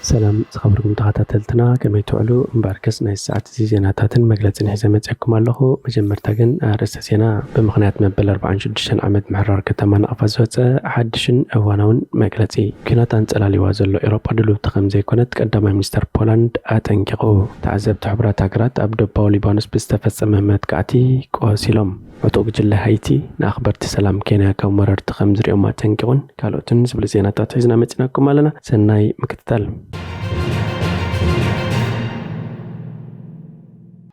ሰላም ዝኸበርኩም ተኸታተልትና፣ ከመይ ትውዕሉ? እምበኣርከስ ናይ ሰዓት እዚ ዜናታትን መግለጽን ሒዘ መጺኣኩም ኣለኹ። መጀመርታ ግን ኣርእስተ ዜና። ብምኽንያት መበል ኣርባዓን ሽዱሽተን ዓመት ምሕራር ከተማ ናቕፋ ዝወጸ ሓድሽን እዋናውን መግለጺ። ኲናት ኣንጸላልይዋ ዘሎ ኤውሮጳ ድልውቲ ከም ዘይኮነት ቀዳማይ ሚኒስተር ፖላንድ ኣጠንቂቑ። ተዓዘብቲ ሕቡራት ሃገራት ኣብ ደቡባዊ ሊባኖስ ብዝተፈጸመ መጥቃዕቲ ቆሲሎም። ዕጡቕ ጉጅለ ሃይቲ ንኣኽበርቲ ሰላም ኬንያ ከም ወረርቲ ከም ዝሪኦም ኣጠንቂቑን ካልኦትን ዝብሉ ዜናታት ሒዝና መጺናኩም ኣለና። ሰናይ ምክትታል።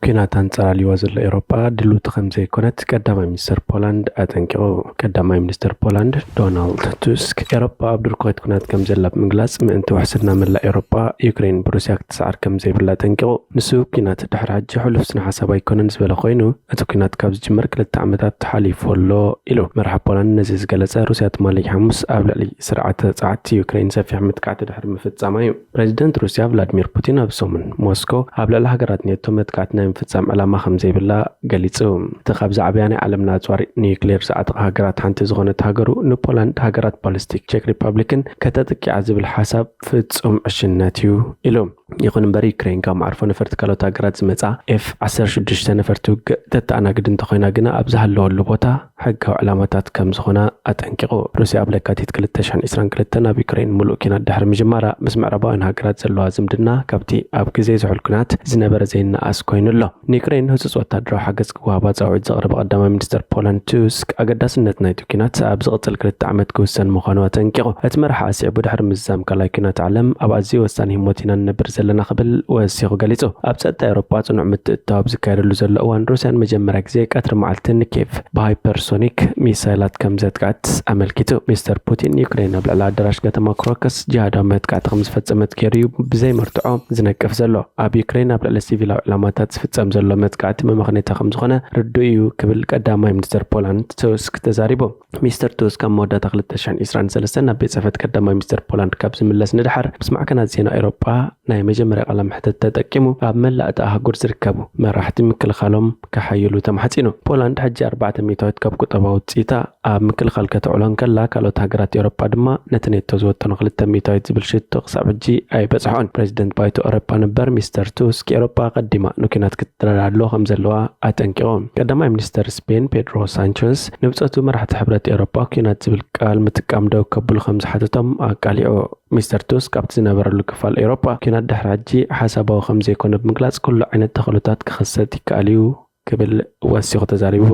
ኲናት ኣንጸላልይዋ ዘሎ ኤውሮጳ ድልውቲ ከም ዘይኮነት ቀዳማይ ሚኒስተር ፖላንድ ኣጠንቂቑ። ቀዳማይ ሚኒስተር ፖላንድ ዶናልድ ቱስክ፣ ኤውሮጳ ኣብ ድርኩኸት ኲናት ከም ዘላ ብምግላጽ፣ ምእንቲ ውሕስና መላእ ኤውሮጳ፣ ዩክሬን ብሩስያ ክትስዓር ከም ዘይብላ ኣጠንቂቑ። ንሱ፣ ኲናት ድሕሪ ሕጂ ሕሉፍ ስነ ሓሳብ ኣይኮነን ዝበለ ኮይኑ፣ እቲ ኲናት ካብ ዝጅመር ክልተ ዓመታት ሓሊፉ ኣሎ ኢሉ። መራሒ ፖላንድ ነዚ ዝገለጸ፣ ሩስያ ትማሊ ሓሙስ ኣብ ልዕሊ ስርዓተ ጸዓት ዩክሬን ሰፊሕ መጥቃዕቲ ድሕሪ ምፍጻማ እዩ። ፕሬዚደንት ሩስያ ቭላድሚር ፑቲን ኣብ ሰሙን ሞስኮ ኣብ ልዕሊ ሃገራት ኔቶ መጥቃዕቲ ናይ ምፍጻም ዕላማ ከም ዘይብላ ገሊጹ። እቲ ካብ ዝዓበያ ናይ ዓለምና ኣጽዋር ኒውክሌር ዝዓጠቓ ሃገራት ሓንቲ ዝኾነት ሃገሩ፣ ንፖላንድ ሃገራት ባልስቲክ ቼክ ሪፐብሊክን ከተጥቅዓ ዝብል ሓሳብ ፍጹም ዕሽነት እዩ ኢሉ። ይኹን እምበር፣ ዩክሬን ካብ መዓርፎ ነፈርቲ ካልኦት ሃገራት ዝመጻ ኤፍ ዓሰርተ ሽዱሽተ ነፈርቲ ውግእ ተተኣናግድ እንተኾይና ግና፣ ኣብ ዝሃለወሉ ቦታ ሕጋዊ ዕላማታት ከም ዝኾና ኣጠንቂቑ። ሩስያ ኣብ ለካቲት ክልተ ሽሕን ዕስራን ክልተን ኣብ ዩክሬን ምሉእ ኲናት ድሕሪ ምጅማራ፣ ምስ ምዕራባውያን ሃገራት ዘለዋ ዝምድና ካብቲ ኣብ ግዜ ዝሑል ኲናት ዝነበረ ዘይነኣስ ኮይኑ ኣሎ። ንዩክሬን ህጹጽ ወታደራዊ ሓገዝ ክወሃባ ጻውዒት ዘቕረበ ቀዳማይ ሚኒስተር ፖላንድ ቱስክ፣ ኣገዳስነት ናይቲ ኲናት ኣብ ዝቕጽል ክልተ ዓመት ክውሰን ምዃኑ ኣጠንቂቑ። እቲ መራሒ ኣስዒቡ፣ ድሕሪ ምዝዛም ካልኣይ ኲናት ዓለም ኣብ ኣዝዩ ወሳኒ ህሞት ኢና ንነብር ዘለና ክብል ወሲኹ ገሊጹ። ኣብ ጸጥታ ኤውሮጳ ጽኑዕ ምትእትታው ኣብ ዝካየደሉ ዘሎ እዋን፣ ሩስያ ንመጀመርያ ግዜ ቀትሪ መዓልቲ ንኬቭ ብሃይፐርሶኒክ ሚሳይላት ከም ዘጥቅዐት ኣመልኪቱ። ሚስተር ፑቲን፣ ዩክሬን ኣብ ልዕሊ ኣዳራሽ ከተማ ክሮከስ ጂሃዳዊ መጥቃዕቲ ከም ዝፈጸመት ገይሩ እዩ ብዘይ መርትዖ ዝነቅፍ ዘሎ። ኣብ ዩክሬን ኣብ ልዕሊ ሲቪላዊ ዕላማታት ዝፍጸም ዘሎ መጥቃዕቲ መመኽነይታ ከም ዝኾነ ርዱእ እዩ ክብል ቀዳማይ ሚኒስተር ፖላንድ ቱስክ ተዛሪቡ። ሚስተር ቱስክ ኣብ መወዳእታ ክልተ ሽሕን ዕስራን ሰለስተን ናብ ቤት ጽሕፈት ቀዳማይ ሚኒስተር ፖላንድ ካብ ዝምለስ ንድሓር፣ ምስ ማዕከናት ዜና ኤውሮጳ ናይ መጀመርያ ቃለ መሕትት ተጠቂሙ፣ ኣብ መላእ እታ ኣህጉር ዝርከቡ መራሕቲ ምክልኻሎም ከሓይሉ ተማሕጺኑ። ፖላንድ ሕጂ ኣርባዕተ ሚእታዊት ካብ ቁጠባዊ ውጽኢታ ኣብ ምክልኻል ከተውዕሎ እንከላ፣ ካልኦት ሃገራት ኤውሮጳ ድማ ነቲ ኔቶ ዝወጠኖ ክልተ ሚእታዊት ዝብል ሽቶ ክሳብ ሕጂ ኣይበጽሖን። ፕሬዚደንት ባይቶ ኤውሮጳ ነበር ሚስተር ቱስክ፣ ኤውሮጳ ኣቐዲማ ንኲናት ክትደላሎ ከም ዘለዋ ኣጠንቂቑ። ቀዳማይ ሚኒስተር ስፔን ፔድሮ ሳንቸዝ ንብጸቱ፣ መራሕቲ ሕብረት ኤውሮጳ ኲናት ዝብል ቃል ምጥቃም ደው ከብሉ ከም ዝሓተቶም ኣቃሊዑ። ሚስተር ቱስክ ኣብቲ ዝነበረሉ ክፋል ኤውሮጳ፣ ኲናት ድሕሪ ሕጂ ሓሳባዊ ከም ዘይኮነ ብምግላጽ፣ ኩሉ ዓይነት ተኽእሎታት ክኽሰት ይከኣል እዩ ክብል ወሲኹ ተዛሪቡ።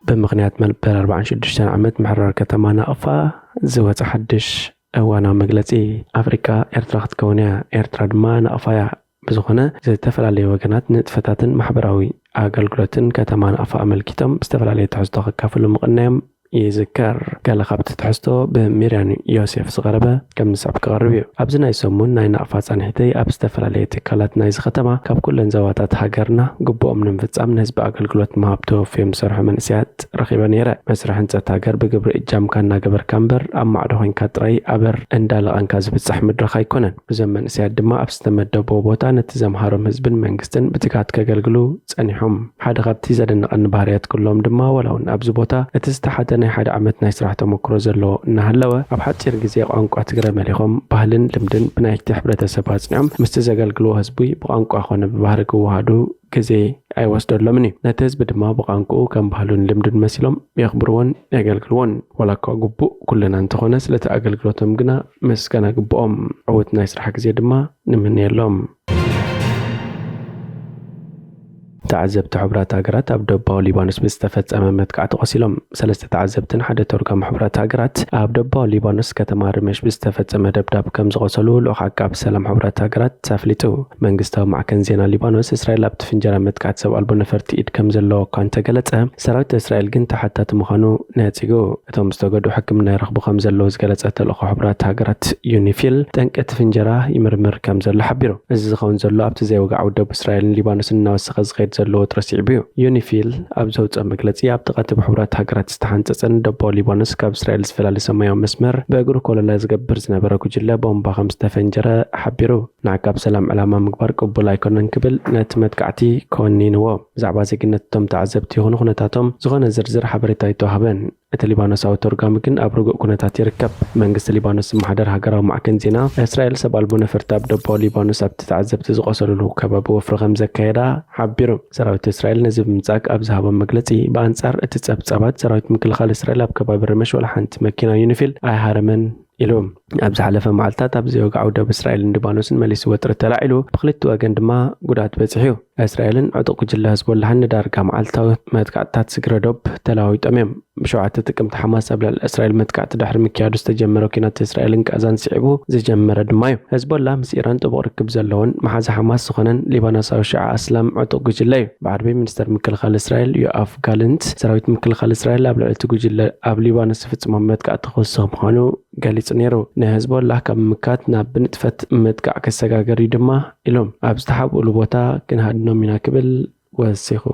ብምኽንያት መበል ኣርባዓን ሽዱሽተን ዓመት ምሕራር ከተማ ናቕፋ ዝወጸ ሓድሽ እዋናዊ መግለጺ። ኣፍሪቃ ኤርትራ ክትከውን እያ፣ ኤርትራ ድማ ናቕፋ እያ። ብዝኾነ፣ ዝተፈላለዩ ወገናት ንጥፈታትን ማሕበራዊ ኣገልግሎትን ከተማ ናቕፋ ኣመልኪቶም ዝተፈላለየ ትሕዝቶ ከካፍሉ ምቕናዮም ይዝከር። ገለ ካብቲ ትሕዝቶ ብሚርያን ዮሴፍ ዝቐረበ ከም ዝስዕብ ክቐርብ እዩ። ኣብዚ ናይ ሰሙን ናይ ናቕፋ ጻንሒተይ፣ ኣብ ዝተፈላለየ ትካላት ናይዚ ከተማ፣ ካብ ኩለን ዞባታት ሃገርና፣ ግቡኦም ንምፍጻም ንህዝቢ ኣገልግሎት ምሃብ ተወፍዮም ዝሰርሑ መንእሰያት ረኺበ ነይረ። መስርሕ ህንጸት ሃገር ብግብሪ እጃምካ እናገበርካ እምበር፣ ኣብ ማዕዶ ኮይንካ ጥራይ ኣበር እንዳለቐንካ ዝብጻሕ መድረኽ ኣይኮነን። እዞም መንእሰያት ድማ ኣብ ዝተመደብዎ ቦታ ነቲ ዘምሃሮም ህዝብን መንግስትን ብትግሃት ከገልግሉ ጸኒሖም። ሓደ ካብቲ ዘደነቐኒ ባህርያት ኩሎም ድማ፣ ዋላ እውን ኣብዚ ቦታ እቲ ዝተሓተ ናይ ሓደ ዓመት ናይ ስራሕ ተመክሮ ዘለዎ እናሃለወ፣ ኣብ ሓጺር ግዜ ቋንቋ ትግረ መሊኾም፣ ባህልን ልምድን ብናይቲ ሕብረተሰብ ኣጽኒዖም፣ ምስቲ ዘገልግልዎ ህዝቢ ብቋንቋ ኮነ ብባህሪ ክወሃዱ ግዜ ኣይወስደሎምን እዩ። ነቲ ህዝቢ ድማ ብቋንቋኡ ከም ባህሉን ልምዱን መሲሎም የኽብርዎን የገልግልዎን። ዋላ እኳ ግቡእ ኩልና እንተኾነ፣ ስለቲ ኣገልግሎቶም ግና ምስጋና ግብኦም። ዕዉት ናይ ስራሕ ግዜ ድማ ንምነየሎም። ተዓዘብቲ ሕቡራት ሃገራት ኣብ ደቡባዊ ሊባኖስ ብዝተፈጸመ መጥቃዕቲ ቆሲሎም። ሰለስተ ተዓዘብትን ሓደ ተርጓሚ ሕቡራት ሃገራት ኣብ ደቡባዊ ሊባኖስ ከተማ ርመሽ ብዝተፈጸመ ደብዳብ ከም ዝቆሰሉ ልኡኽ ዓቃቢ ሰላም ሕቡራት ሃገራት ኣፍሊጡ። መንግስታዊ ማዕከን ዜና ሊባኖስ፣ እስራኤል ኣብቲ ፍንጀራ መጥቃዕቲ ሰብ ኣልቦ ነፈርቲ ኢድ ከም ዘለዎ እኳ እንተገለጸ፣ ሰራዊት እስራኤል ግን ተሓታቲ ምዃኑ ነጺጉ። እቶም ዝተጎድኡ ሕክምና ይረኽቡ ከም ዘለዉ ዝገለጸ ተልእኾ ሕቡራት ሃገራት ዩኒፊል፣ ጠንቂ እቲ ፍንጀራ ይምርምር ከም ዘሎ ሓቢሩ። እዚ ዝኸውን ዘሎ ኣብቲ ዘይወግዓዊ ዶብ እስራኤልን ሊባኖስን እናወሰኸ ዝኸይድ ዘሎ ወጥሪ ስዒቡ እዩ። ዩኒፊል ኣብ ዘውፅኦ መግለፂ፣ ኣብቲ ቀትሪ ብሕቡራት ሃገራት ዝተሓንፀፀን ደቡባዊ ሊባኖስ ካብ እስራኤል ዝፈላለ ሰማያዊ መስመር ብእግሩ ኮለላ ዝገብር ዝነበረ ጉጅለ ቦምባ ከም ዝተፈንጀረ ሓቢሩ። ንዓቃብ ሰላም ዕላማ ምግባር ቅቡል ኣይኮነን ክብል ነቲ መጥቃዕቲ ኮኒንዎ። ብዛዕባ ዜግነት እቶም ተዓዘብቲ ይኹን ኩነታቶም ዝኾነ ዝርዝር ሓበሬታ ኣይተዋህበን። እቲ ሊባኖሳዊ ተርጓሚ ግን ኣብ ርጉእ ኩነታት ይርከብ። መንግስቲ ሊባኖስ ዝመሓደር ሃገራዊ ማዕከን ዜና፣ እስራኤል ሰብ ኣልቦ ነፈርቲ ኣብ ደቡባዊ ሊባኖስ ኣብቲ ተዓዘብቲ ዝቆሰሉሉ ከባቢ ወፍሪ ከም ዘካየዳ ሓቢሩ። ሰራዊት እስራኤል ነዚ ብምጻግ ኣብ ዝሃቦ መግለጺ፣ ብኣንጻር እቲ ጸብጻባት፣ ሰራዊት ምክልኻል እስራኤል ኣብ ከባቢ ርመሽ ዋላ ሓንቲ መኪና ዩኒፊል ኣይሃረመን ኢሉ። ኣብ ዝሓለፈ መዓልታት ኣብ ዘይወግዓዊ ደብ እስራኤልን ሊባኖስን መሊሱ ወጥሪ ተላዒሉ፣ ብክልቲ ወገን ድማ ጉድኣት በጺሑ እዩ። እስራኤልን ዕጡቕ ጉጅለ ህዝቦላህን ንዳርጋ መዓልታዊ መጥቃዕትታት ስግረ ዶብ ተለዋዊጦም እዮም። ብሸውዓተ ጥቅምቲ ሓማስ ኣብ ልዕሊ እስራኤል መጥቃዕቲ ድሕሪ ምክያዱ ዝተጀመረ ኲናት እስራኤልን ጋዛን ስዒቡ ዝጀመረ ድማ እዩ። ህዝቦላ ምስ ኢራን ጥቡቕ ርክብ ዘለዎን መሓዛ ሓማስ ዝኾነን ሊባኖሳዊ ሽዓ ኣስላም ዕጡቕ ጉጅለ እዩ። ብዓርቢ ሚኒስተር ምክልኻል እስራኤል ዮኣፍ ጋለንት ሰራዊት ምክልኻል እስራኤል ኣብ ልዕሊ እቲ ጉጅለ ኣብ ሊባኖስ ዝፍጽሞ መጥቃዕቲ ክውስኽ ምዃኑ ገሊጹ ነይሩ። ንህዝቦላ ካብ ምምካት ናብ ብንጥፈት ምጥቃዕ ክሰጋገር እዩ ድማ ኢሎም። ኣብ ዝተሓብኡሉ ቦታ ክንሃድኖም ኢና ክብል ወሲኹ።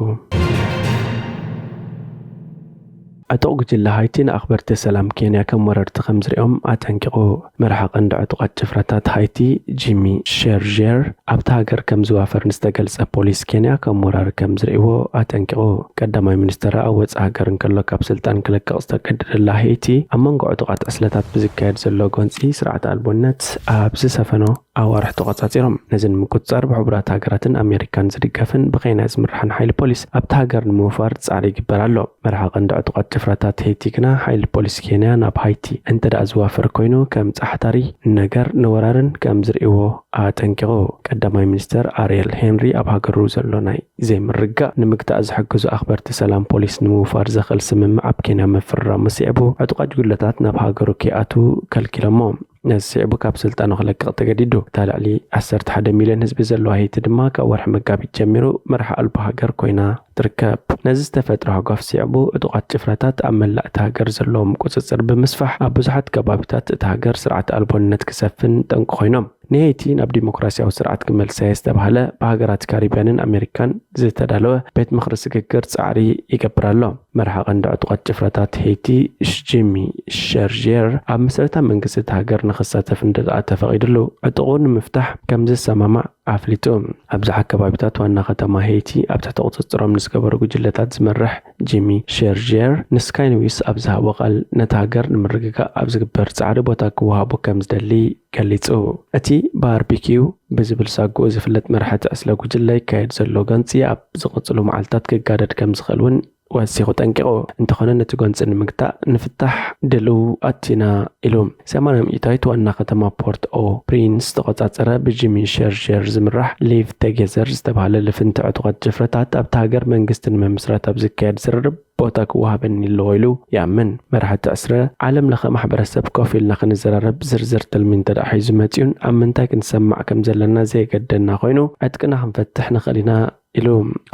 ዕጡቕ ጉጅለ ሃይቲ ንኣኽበርቲ ሰላም ኬንያ ከም ወረርቲ ከም ዝሪኦም ኣጠንቂቑ። መራሒ ቀንዲ ዕጡቓት ጭፍራታት ሃይቲ ጂሚ ሸርጀር ኣብቲ ሃገር ከም ዝዋፈር ንዝተገልጸ ፖሊስ ኬንያ ከም ወራሪ ከም ዝርእይዎ ኣጠንቂቑ። ቀዳማይ ሚኒስተር ኣብ ወጻኢ ሃገር እንከሎ ካብ ስልጣን ክለቅቕ ዝተገደደላ ሃይቲ ኣብ መንጎ ዕጡቓት ዕስለታት ብዝካየድ ዘሎ ጎንጺ ስርዓት ኣልቦነት ኣብ ዝሰፈኖ ኣዋርሕ ተቖጻጺሮም። ነዚ ንምቁጽጻር ብሕቡራት ሃገራትን ኣሜሪካን ዝድገፍን ብኬንያ ዝምርሕን ሓይሊ ፖሊስ ኣብቲ ሃገር ንምውፋር ጻዕሪ ይግበር ኣሎ። መራሒ ቀንዲ ዕጡቓት ጭፍራታት ሄይቲ ግና ሓይሊ ፖሊስ ኬንያ ናብ ሃይቲ እንተ ደኣ ዝዋፈር ኮይኑ ከም ጻሕታሪ ነገር ንወራርን ከም ዝርእይዎ ኣጠንቂቑ። ቀዳማይ ሚኒስተር ኣርየል ሄንሪ ኣብ ሃገሩ ዘሎ ናይ ዘይምርግጋእ ንምግታእ ዝሕግዙ ኣኽበርቲ ሰላም ፖሊስ ንምውፋር ዘኽእል ስምምዕ ኣብ ኬንያ ምፍርራሙ ስዒቡ ዕጡቓት ጉጅለታት ናብ ሃገሩ ከይኣትዉ ከልኪሎሞ። ነዚ ስዒቡ ካብ ስልጣኑ ክለቅቕ ተገዲዱ። እታ ልዕሊ ዓሰርተ ሓደ ሚልዮን ህዝቢ ዘለዋ ሄይቲ ድማ ካብ ወርሒ መጋቢት ጀሚሩ መርሓ ኣልቦ ሃገር ኮይና ትርከብ። ነዚ ዝተፈጥረ ሃጓፍ ስዒቡ ዕጡቓት ጭፍራታት ኣብ መላእ እታ ሃገር ዘለዎም ቁጽጽር ብምስፋሕ ኣብ ብዙሓት ከባቢታት እታ ሃገር ስርዓት ኣልቦነት ክሰፍን ጠንቂ ኮይኖም። ንሄይቲ ናብ ዲሞክራሲያዊ ስርዓት ክመልሳ እየ ዝተባህለ ብሃገራት ካሪብያንን ኣሜሪካን ዝተዳለወ ቤት ምኽሪ ስግግር ጻዕሪ ይገብር ኣሎ። መርሓ ቀንዲ ዕጡቓት ጭፍራታት ሄይቲ ጂሚ ሸርጀር ኣብ ምስረታ መንግስቲ እታ ሃገር ንኽሳተፍ እንተ ደኣ ተፈቒድሉ ዕጡቑ ንምፍታሕ ከም ዝሰማማዕ ኣፍሊጡ። ኣብዝሓ ከባቢታት ዋና ከተማ ሄይቲ ኣብ ትሕቲ ቁጽጽሮም ንዝገበሩ ጉጅለታት ዝመርሕ ጂሚ ሸርጀር ንስካይ ኒውስ ኣብ ዝሃቦ ቃል ነታ ሃገር ንምርግጋእ ኣብ ዝግበር ጻዕሪ ቦታ ክወሃቦ ከም ዝደሊ ገሊጹ። እቲ ባርቢኪው ብዝብል ሳጉኡ ዝፍለጥ መራሕቲ ዕስለ ጉጅለ ይካየድ ዘሎ ጎንጺ ኣብ ዝቕጽሉ መዓልታት ክጋደድ ከም ዝኽእል እውን ወሲኹ ጠንቂቑ። እንተኾነ ነቲ ጎንጺ ንምግታእ ንፍታሕ ድልው ኣቲና ኢሉ። ሰማንያ ሚእታዊት ዋና ከተማ ፖርት ኦ ፕሪንስ ዝተቖጻጸረ ብጂሚ ሸርጀር ዝምራሕ ሊቭ ቴጌዘር ዝተባህለ ልፍንቲ ዕጡቓት ጭፍረታት ኣብታ ሃገር መንግስቲ ንምምስራት ኣብ ዝካየድ ዝርርብ ቦታ ክወሃበኒ ኣለዎ ኢሉ ይኣምን። መራሕቲ ዕስረ ዓለም ለኸ ማሕበረሰብ ኮፍ ኢልና ክንዘራረብ ዝርዝር ትልሚ እንተ ደኣ ሒዙ መጺኡን ኣብ ምንታይ ክንሰማዕ ከም ዘለና ዘየገደና ኮይኑ ዕጥቅና ክንፈትሕ ንኽእል ኢና ኢሉ።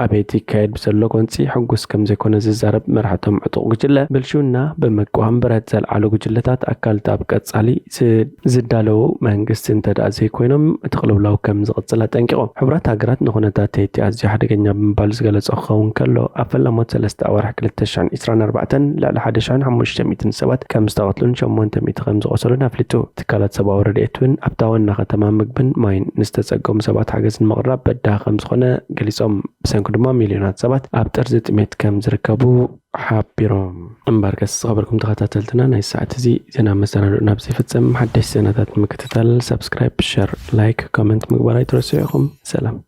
ኣበይቲ ይካየድ ብዘሎ ጎንጺ ሕጉስ ከም ዘይኮነ ዝዛረብ መራሕቶም ዕጡቕ ጉጅለ ብልሽውና ብምቅዋም ብረት ዘልዓሉ ጉጅለታት ኣካልቲ ኣብ ቀጻሊ ዝ- ዝዳለዉ መንግስቲ እንተ ደኣ ዘይኮይኖም እቲ ቅልውላው ከም ዝቕጽል ኣጠንቂቖም። ሕቡራት ሃገራት ንኹነታት ሄይቲ ኣዝዩ ሓደገኛ ብምባሉ ዝገለጾ ክኸውን ከሎ ኣብ ፈላሞት ሰለስተ ኣዋርሕ ክልተ ሽሕን ዕስራን ኣርባዕተን ልዕሊ ሓደ ሽሕን ሓሙሽተ ሚእትን ሰባት ከም ዝተቐትሉን ሸሞንተ ሚእቲ ከም ዝቖሰሉን ኣፍሊጡ። ትካላት ሰብኣዊ ረድኤት እውን ኣብታ ዋና ከተማ ምግብን ማይን ንዝተጸገሙ ሰባት ሓገዝ ንምቕራብ በዳሂ ከም ዝኾነ ገሊጾም። ብሰንኩ ድማ ሚልዮናት ሰባት ኣብ ጠርዚ ጥሜት ከም ዝርከቡ ሓቢሮም። እምበርከስ ዝኸበርኩም ተኸታተልትና ናይ ሰዓት እዚ ዜና መሰናድኦ ናብ ዝፍጸም ሓደሽ ዜናታት ንምክትታል ሳብስክራይብ፣ ሸር፣ ላይክ፣ ኮመንት ምግባር ኣይትረስዑ ኢኹም። ሰላም።